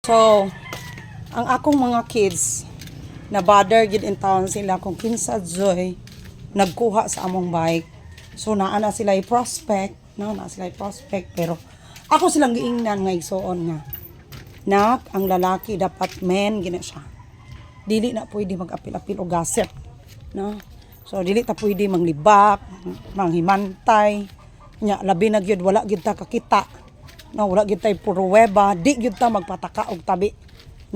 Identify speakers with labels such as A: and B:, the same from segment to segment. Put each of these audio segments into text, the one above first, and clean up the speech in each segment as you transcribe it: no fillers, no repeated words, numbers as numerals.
A: So, ang akong mga kids, na bother gid in town sila kung kinsa joy nagkuha sa among bike. So naa na sila prospect, no, naa sila prospect, pero ako silang giingnan nga, igsuon, nga nak, ang lalaki dapat men gina siya. Dili na pwede mag-apil-apil o gossip, no? So dili ta pwede manglibak, manghimantay. Nya labi na gyud wala gyud ta kakita. No, wala gyud tay pruweba, di gyud ta magpataka og tabi.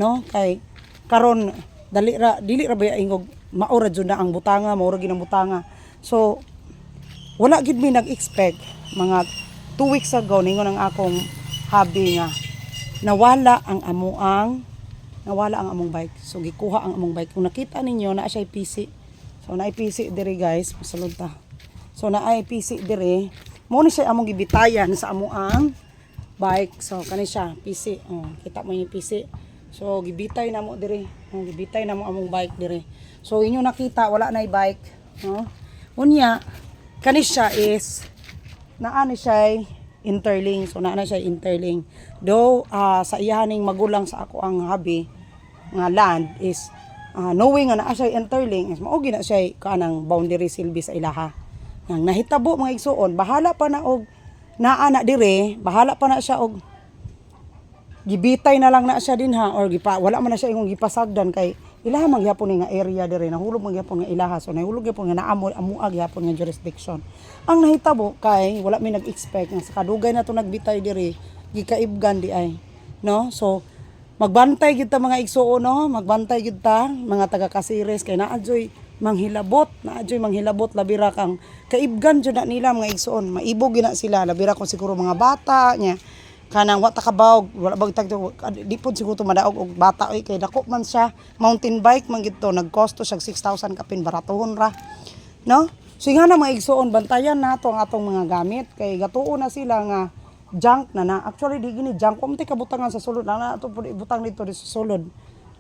A: No? Kay karon dali ra, dili ra ba ingog mao ra jud na ang butanga, mao ra gyud ang butanga. So wala gid mi nag-expect. Mga 2 weeks ago, ningon ang akong hubby nga nawala ang among bike. So gikuha ang among bike. Kung nakita ninyo, naa siya PC. So naay PC diri, guys, masulod ta. So naay PC diri. Mo ni siya among gibitayan sa amoang bike. So kani siya PC. Oh, kita mo yung PC. So gibitay na mo diri. Oh, gibitay na mo among bike diri. So inyo nakita, wala na bike, no? Unya kani siya is naa ni siya interlink. So naa na siya interlink. Though sa iyahaning magulang sa ako ang hubby nga land is knowing nga naa siya interlink is mao gina siya kanang boundary silbi sa ilaha. Nang nahitabo, mga igsuon, bahala pa na og naa na dire, bahala pa na siya og gibitay na lang na siya dinha or gipa, wala man na siya ingong gipasagdan kay ilaha man gyapon ni nga area dire, nahulog man gyapon nga ilaha. So nahulog gyapon nga naamo amua gyapon nga jurisdiction. Ang nahitabo kay wala mi nag-expect nga sa kadugay na to nagbitay dire, gikaibgan di ay, no? So magbantay gyud ta, mga igsuon, no? Magbantay gyud ta, mga taga Caceres, kay naa joy manghilabot, naa joy manghilabot, labi ra kang kaibgan jud na nila, mga igsuon. Maibog gyud na sila, labi ra kung siguro mga bata nya kanang wa ta kabawog, wala bag tag di pod siguro to madaog og bata oy, kay dako man siya, mountain bike man gid to, nagkosto siya 6,000 kapin, baratuhon ra, no? So nga na, mga igsuon, bantayan nato ang atong mga gamit kay gatuo na sila nga junk na na. Actually, di gini junk, kung kabutangan sa sulod na na ato pud ibutang dito di sa sulod,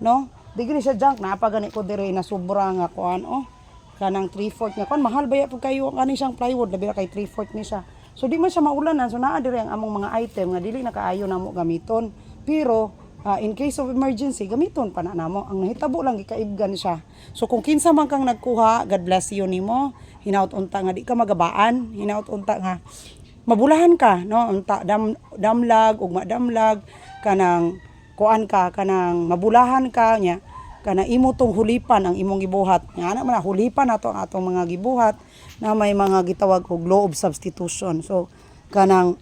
A: no? Di gini siya junk. Naa pa gani ko diri na sobra nga kuan, oh, kanang 3/4 nga kuan. Mahal ba pud kayo ang kani siyang plywood, labi ra kay 3/4 ni siya. So di man siya maulanan. So naa diri ang among mga item nga dili na kaayo namo gamiton, pero in case of emergency, gamiton pa na namo. Ang nahitabo lang, gikaibgan siya. So kung kinsa man kang nagkuha, God bless you nimo. Hinaut unta nga di ka magabaan, hinaut unta nga mabulahan ka, no? Unta dam damlag ug madamlag, kanang kuan ka, kanang mabulahan ka nya, kanang imo tong hulipan ang imong gibuhat nga ana man na, hulipan nato ang atong mga gibuhat na may mga gitawag og law of substitution. So kanang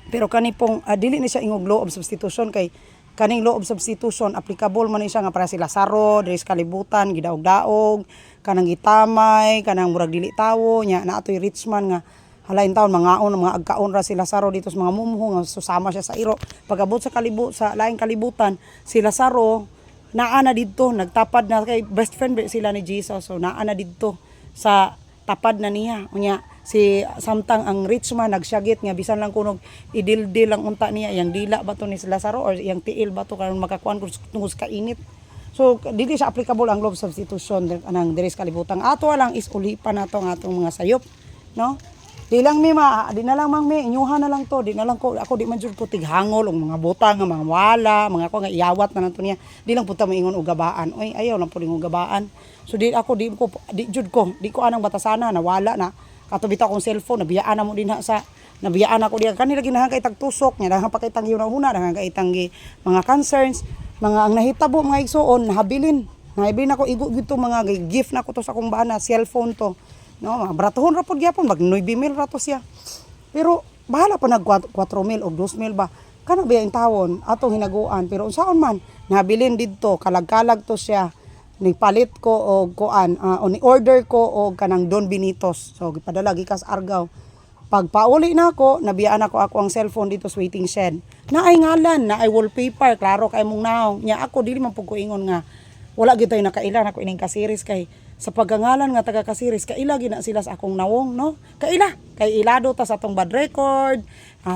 A: pero kani pong dili ni siya ingog law of substitution, kay kaning law of substitution applicable man ni siya nga para si Lazaro diri sa kalibutan, gidaog-daog, kanang gitamay, kanang murag dili tawo nya, naa toy rich man nga halain taon mangaon mga agkaon ra si Lazaro dito sa mga mumho nga susama siya sa iro. Pag-abot sa kalibu sa laing kalibutan, si Lazaro naa na didto, nagtapad na kay best friend ba sila ni Jesus. So naa na didto sa tapad na niya. Unya si samtang ang rich man nagsyagit nga bisan lang kunog idildil lang unta niya iyang dila ba to ni si Lazaro or iyang tiil ba to karon makakuan tungod sa kainit. So dili siya applicable ang law of substitution anang diri sa kalibutan. Ato lang is ulipan nato ang atong mga sayop, no? Di lang mi ma, di na lang mang mi, inyuha na lang to, di na lang ko, ako di man jud ko tighangol og mga butang nga mga wala, mga ko nga iyawat na lang to niya. Di lang punta moingon og gabaan. Oy, ayaw lang pud og gabaan. So di ako di ko di jud ko, di ko anang batasana nawala na. Kato bitaw akong cellphone, nabiyaan na mo dinha sa nabiyaan ako diya kanila ginahan kay tagtusok nya, daghan pa kay tang huna, daghan kay tanggi mga concerns, mga ang nahitabo, mga igsuon, nahabilin. Nahabilin ako igo gito mga gift na ko to sa akong bana, cellphone to. No, mga baratuhon ra pod gyapon, mag 9 mil ra to siya. Pero bahala pa nag 4 mil o 2 mil ba. Kana ba yung tawon atong hinaguan, pero unsaon man nabilin didto, kalag-kalag to siya. Nagpalit ko og kuan, o ni order ko og kanang Don Benitos. So gipadala gikas Argao. Pag pauli na ako, nabiyaan ako ako ang cellphone dito sa waiting shed. Naay ngalan, naay wallpaper, klaro kay mong naong. Nya ako dili man pud ko ingon nga wala gyud tayo nakaila nako ining Caceres, kay sa paggangalan nga taga Caceres, kaila gina sila sa akong nawong, no? Kaila kay ilado ta sa atong bad record,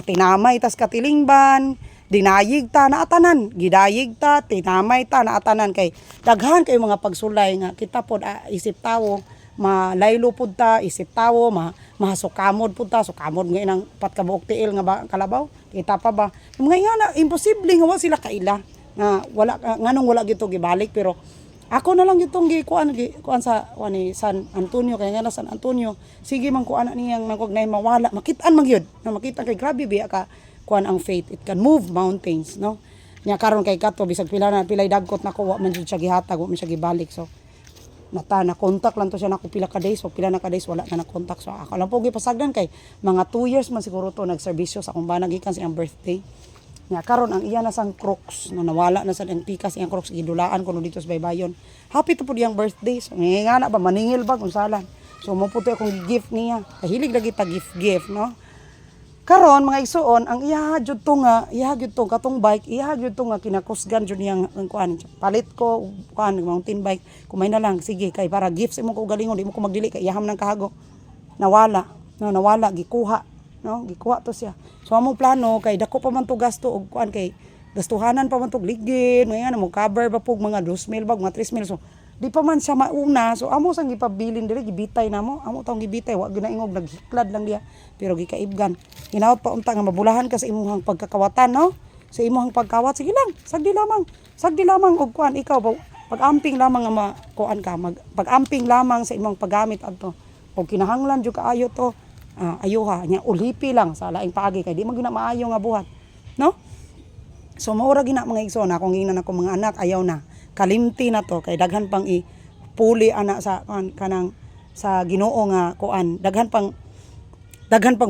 A: tinamay tas katilingban, dinayig ta, naatanan, gidayig ta, tinamay ta, naatanan, kay daghan kay mga pagsulay nga kita pod, isip tawo malaylo pud ta, isip tawo ma mahasukamod pud ta, sukamod nga inang pat kabuok tiil nga ba, kalabaw. Kita pa ba? Mga nga na imposible nga wa sila kaila nga wala, nganong wala gito gibalik, pero ako na lang gitong gikuan, gikuan sa kuan ni San Antonio, kaya nga na San Antonio sige man kuan na niyang nagwag na mawala, makitaan man gyud no, makita kay grabe biya ka kuan ang faith, it can move mountains, no? Nya karon kay kato bisag pila na pilay dagkot nako, wa man jud siya gihatag, wa man siya gibalik. So nata na contact lang to siya nako pila ka days o pila na ka days, wala na na contact. So ako lang po gipasagdan kay mga 2 years man siguro to nagserbisyo sa akong bana gikan sa iyang birthday. Nya karon ang iya na sang Crocs no, nawala na sa ang pikas iyang Crocs, gidulaan ko no dito sa baybayon. Happy to pud iyang birthday. So nga na ba, maningil ba kung salan. So mo po to akong gift niya. Kahilig lagi ta gift gift, no? Karon, mga igsuon, ang iya jud to nga, iya jud to katong bike, iya jud to nga kinakusgan jud niyang ang kuan. Palit ko kuan mountain bike, kumay na lang sige kay para gift sa imong kaugalingon, di mo ko magdili kay iyaham ng kahago. Nawala, no, nawala, gikuha, no, gikuha to siya. So among plano kay dako pa man to gasto og kuan kay gastuhanan pa man to ligin, mga mo cover ba pug mga 2 mil ba, mga 3 mil. So di pa man siya mauna. So amo sang gipabilin diri, gibitay namo. Amo tong gibitay, wa gyud na ingog, naghiklad lang diya. Pero gikaibgan. Hinaot pa unta nga mabulahan ka sa imong pagkakawatan, no? Sa imong pagkawat, sige lang, sagdi lamang. Sagdi lamang og kuan ikaw ba, pag-amping lamang nga makuan ka, pag-amping lamang sa imong paggamit adto. Og kinahanglan jud kaayo to, ayuha nya ulipi lang sa laing paagi kay di man gyud na maayo nga buhat, no? So maura gina, mga igsoon, akong giingnan ako mga anak, ayaw na. Kalimti na to kay daghan pang i puli ana sa kuan kanang sa Ginoo nga kuan, daghan pang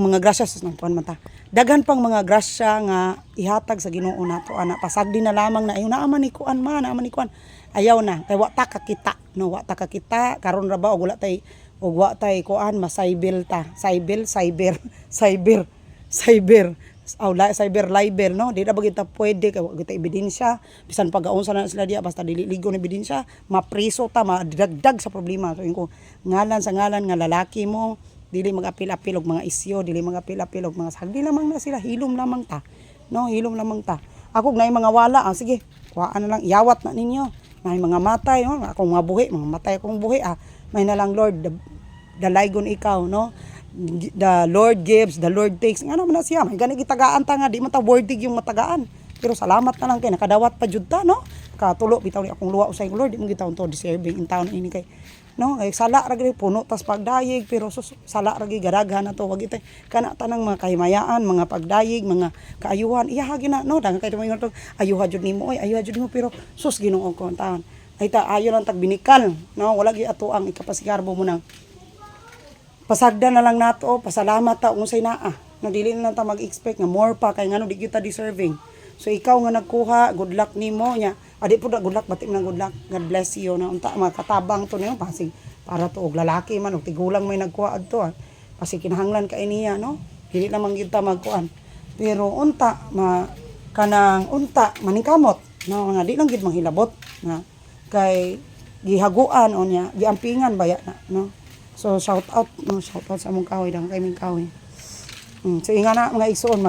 A: mga grasya sa nang kuan man ta. Daghan pang mga grasya nga ihatag sa Ginoo nato ana. Pasagdi na lamang na ayaw na man ni kuan man, naa man ni kuan. Ayaw na kay wa ta kakita, no, wa ta kakita karon ra ba og wala tay og wa tay kuan, masaybel ta. Cyber, cyber, cyber, cyber aw la, cyber libel, no? Di na ba kita pwede kay wa kita ebidensya, bisan pag-aunsa na sila diya, basta dili ligo na ebidensya, mapriso ta, madagdag sa problema. So ko ngalan sa ngalan nga lalaki mo, dili mag-apil-apil og mga isyo, dili mag-apil-apil og mga sagdi lamang na sila, hilom lamang ta, no? Hilom lamang ta. Ako naay mga wala, sige, kuhaan na lang, yawat na ninyo. Naay mga matay, no? Akong mga buhi, mga matay akong buhi, may na lang Lord, dalaygon ikaw, no? The Lord gives, the Lord takes. Nga naman na siya, may gani gitagaan ta nga di man ta worthy yung matagaan. Pero salamat na lang kay nakadawat pa jud ta, no? Katulo bitaw ni akong luwa usay, Lord, di mo gitawon to deserving in taon ini kay, no, kay sala ra gid, puno tas pagdayeg, pero sus, sala ra gid gadaghan na to. Wag itay kana tanang mga kahimayaan, mga pagdayeg, mga kaayuhan, iya gina, no? Daghan kay tumayon to, ayuha jud nimo oy, ayuha jud nimo, pero sus, Ginoo ko taon ay ta ayo lang tagbinikal, no? Wala gyud ato ang ikapasigarbo mo nang pasagdan na lang nato, pasalamat ta kung say naa. No, dili na lang ta mag-expect nga more pa kay ngano di kita deserving. So ikaw nga nagkuha, good luck nimo nya. Adi po na good luck, bati mo na good luck. God bless you na unta makatabang to niyo pasig para to og lalaki man og tigulang may nagkuha adto. Kasi kinahanglan kay niya, no? Dili lamang gyud ta magkuan. Pero unta ma kanang unta maningkamot, no, nga di lang gyud manghilabot nga kay gihaguan o niya, giampingan baya na, no? So shout out, no, shout out sa among kahoy, dang kay ming kahoy. So inga na, mga igsuon,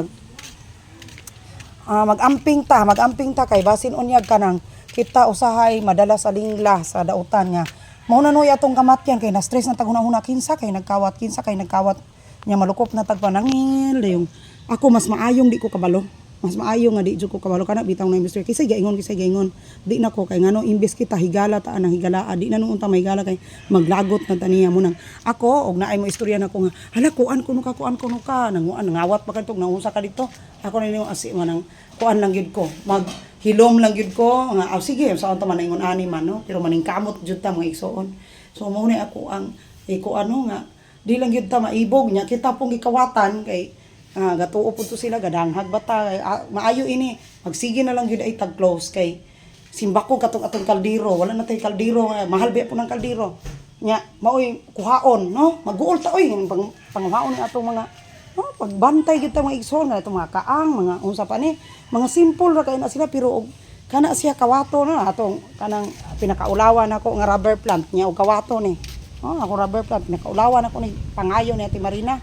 A: mag-amping ta, mag-amping ta kay basin unyag kanang kita usahay madala sa lingla sa dautan nga mao na noy atong kamatyan kay na stress na tag huna-huna kinsa kay nagkawat, kinsa kay nagkawat nya, malukop na tag panangil yung ako mas maayong di ko kabalo, mas maayo nga di jud ko kabalo kana bitaw na imbes kaysa gaingon, kaysa gaingon di na ko kay ngano imbes kita higala ta anang higala, di na nuon ta mahigala kay maglagot na taniya mo nang ako og naay mo istorya na ko nga hala, kuan kuno ka, kuan kuno ka, nanguan nangawat pa kadto, nangunsa ka dito, ako na nimo asi man ang kuan lang gyud ko, mag hilom lang gyud ko nga aw sige sa ta man ingon ani man, no? Pero maningkamot jud ta, mga igsuon. So mao ni ako ang iko ano nga di lang gyud ta maibog nya kita pong gikawatan kay gatuo pud to sila, gadanghag bata maayo ini magsige na lang gyud ay tag close kay simbako katong atong kaldero, wala na tay kaldero, mahal biya po ng kaldero nya, maoy kuhaon, no? Maguol ta oy pang panghaon ni atong mga, no, pagbantay gyud ta, mga igsoon, nga atong mga kaang mga unsa pa ni, mga simple ra kay na sila, pero og kana siya kawato na atong kanang pinakaulawan nako nga rubber plant niya og kawato ni. Oh, ako rubber plant pinakaulawan ako ni pangayo ni Ate Marina.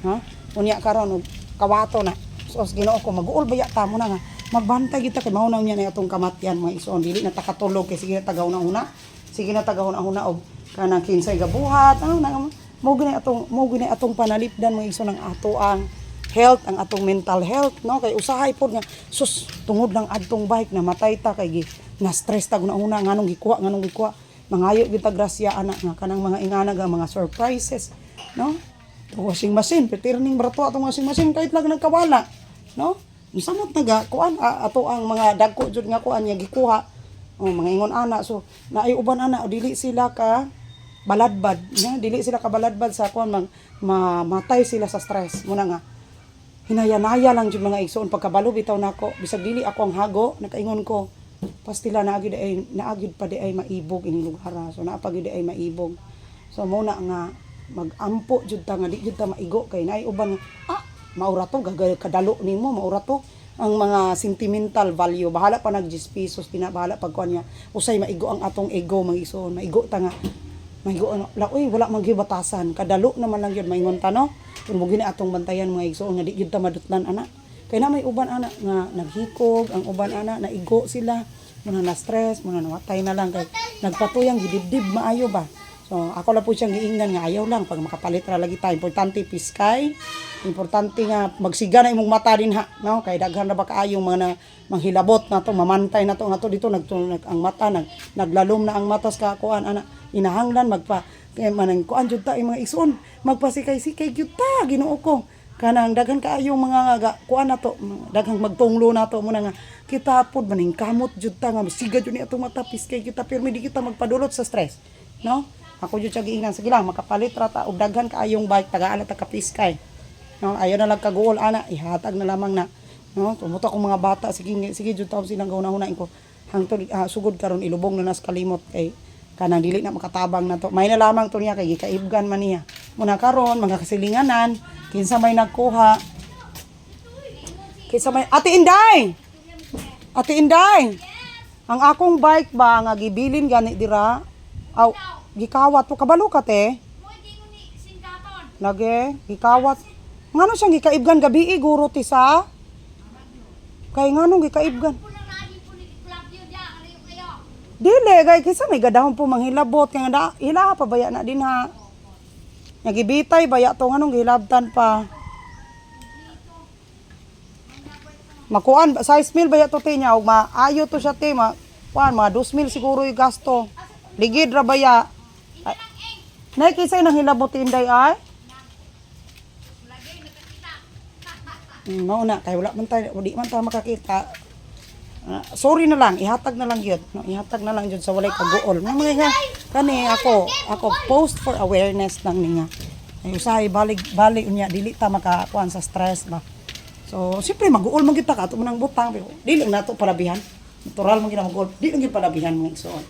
A: Ha? Unya karon og kawato na. So Ginoo ko, maguol baya ta mo na nga magbantay kita kay mao na unya na atong kamatyan, mga igsoon, dili na ta katulog kay sige na tagaw na una. Sige na tagaw na og kanang kinsay gabuhat. Ano na mo gani atong panalipdan, mga igsoon, ang ato ang health, ang atong mental health, no? Kay usahay pod nga, sus, tungod lang adtong bike namatay ta kay gi na stress ta una nganong gikuha, nganong gikuha. Mangayo gyud ta grasya ana nga kanang mga ingana nga mga surprises, no? To washing machine, petirning brato atong washing machine kahit lang nagkawala, no? Samot naga kuan ato ang mga dagko jud nga kuan nga gikuha. Oh, mga ingon ana, so naay uban ana o dili sila ka baladbad, na dili sila ka baladbad sa kuan, mang mamatay sila sa stress. Muna nga hinayanaya lang jud, mga igsoon, pagkabalo bitaw nako bisag dili ako ang hago, nakaingon ko pastila naagid ay naagid pa di ay maibog ining lugar ha. So naa pa gyud ay maibog, so mo na nga magampo jud ta nga di jud ta maigo kay naay uban nga, ah, maura to gagay kadalo nimo, maura to ang mga sentimental value, bahala pa nag 10 pesos tina, bahala pag kuan niya. Usay maigo ang atong ego, mga igsoon, maigo ta nga maigo ano la, uy, wala man gyud batasan, kadalo naman lang gyud maingon ta, no? Kun mo gini atong bantayan, mga igsoon, nga di gyud ta madutlan ana kay na may uban ana nga naghikog ang uban ana, naigo sila muna, na stress muna, nawatay na lang kay nagpatuyang gidibdib maayo ba. So ako lang po siyang giingnan nga ayaw lang pag makapalit ra lagi ta, importante piskay, importante nga magsiga na imong mata din ha, no? Kay daghan na ba kaayong mga na, manghilabot na to, mamantay na to nga to dito nagtunag ang mata, naglalom na ang mata sa kuan ana, inahanglan magpa kay manang kuan jud ta, yung mga igsoon, magpasikay-sikay gyud ta. Ginoo ko, kanang daghan kaayong mga kuan na to, daghang magtunglo na to muna nga kita pod maning kamot jud ta nga siga jud ni atong mata, piskay kita pirmi, di kita magpadulot sa stress, no? Ako jud siya giingnan, sige lang makapalit ra ta og daghan kaayong bike, tagaan ta kapiskay, no? Ayaw na lang kaguol ana, ihatag na lamang na, no? Tumuto akong mga bata, sige sige jud taon silang gahuna-hunain ko hangtod sugod karon ilubong na nas kalimot kay kanang dili na makatabang na to. May na lamang to niya kay gikaibgan man niya muna karon mga kasilinganan, kinsa may nagkuha, kinsa may. Ate Inday, Ate Inday, ang akong bike ba nga gibilin gani dira aw gikawat to, kabalo ka te? Lagi gikawat, ngano siyang gikaibgan gabi guro ti sa kay nganong gikaibgan? Dili kay kinsa may gadahon po manghilabot kay nga da, hilaha pa baya na din ha. Nagibitay baya to, nganong gihilabtan pa? Makuan size mil baya to te niya og maayo to siya te, ma kuan mga 2 mil siguro yung gasto. Ligid ra baya. Ay, nay kinsa nang hilabot Inday ay? Mao na kay wala man tayo, di man ta makakita. Ah, sorry na lang, ihatag na lang yun. No, ihatag na lang yun sa walay kaguol. Mga nga, kani ako, ako post for awareness lang ninga. Ay usahay balik balik unya dili ta makakuan sa stress ba. So, siyempre maguol man kita ka ato man ang butang pero dili na to palabihan. Natural man gid na maguol. Dili lang gyud palabihan, mga igsoon.